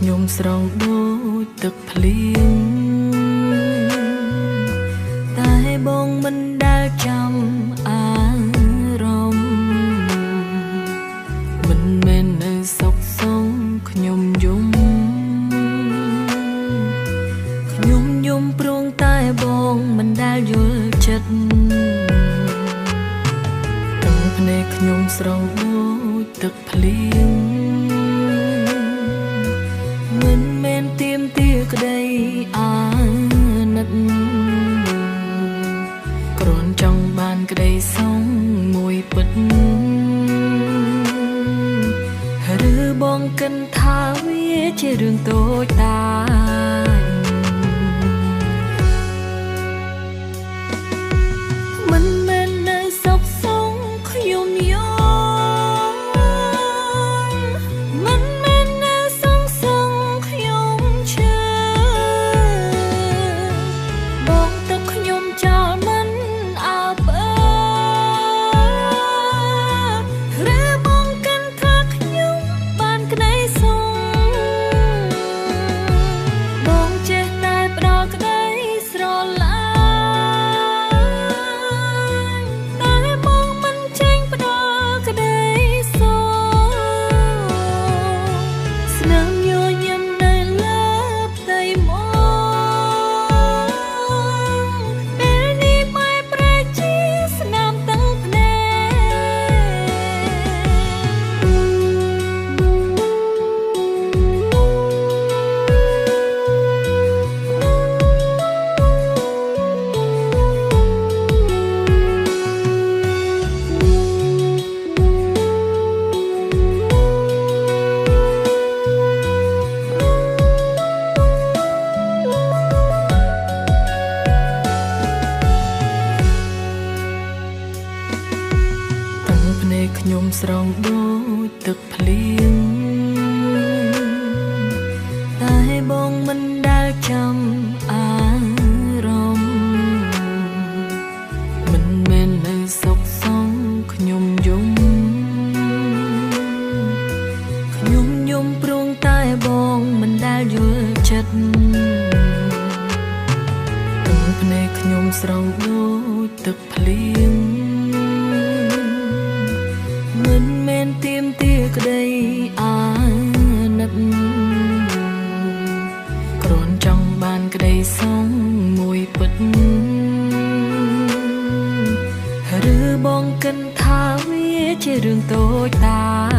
ខ្ញុំស្រង់ដូចទឹកភ្លៀងតែបងមិនដែលចាំអារម្មណ៍មិនមែននៅសុខសងខ្ញុំយំខ្ញុំយំព្រងតែបងមិនដែលយល់ចិត្តទាំងភ្នែកខ្ញុំស្រង់ដូចទឹកភ្លៀងមិនមែនទៀមទាក្តីអាណិតគ្រាន់ចង់បានក្តីសងមួយពិតឬបងគិនថាវាជារឿងតូចតាចមិនមែននៅសុខសងខ្ញុំយំមិនមែននៅសងសងខ្ញុំឈឺបងទឹកខ្ញុំចោលមិនអើពើឬបងកិនថាខ្ញុំបានក្តីសងបងចេះតែផ្ដល់ក្តីស្រឡាញ់តែបងមិនចេញផ្ដល់ក្តីសងស្នាមញញឹមនៅលើផ្ទៃមកពេលនេះបែរប្រែជាស្នាមទាំងភ្នែក ទាំងភ្នែកខ្ញុំស្រង់ដូចទឹកភ្លៀងតែបងមិនដែលចាំអារម្មណ៍មិនមែននៅសុខសងខ្ញុំយំខ្ញុំយំព្រងតែបងមិនដែលយល់ចិត្តទាំងភ្នែកខ្ញុំស្រង់ដូចទឹកភ្លៀងមិនមែនទៀមទាក្តីអាណិតគ្រាន់ចង់បានក្តីសងមួយពិតឬបងគិនថាវាជារឿងតូចតា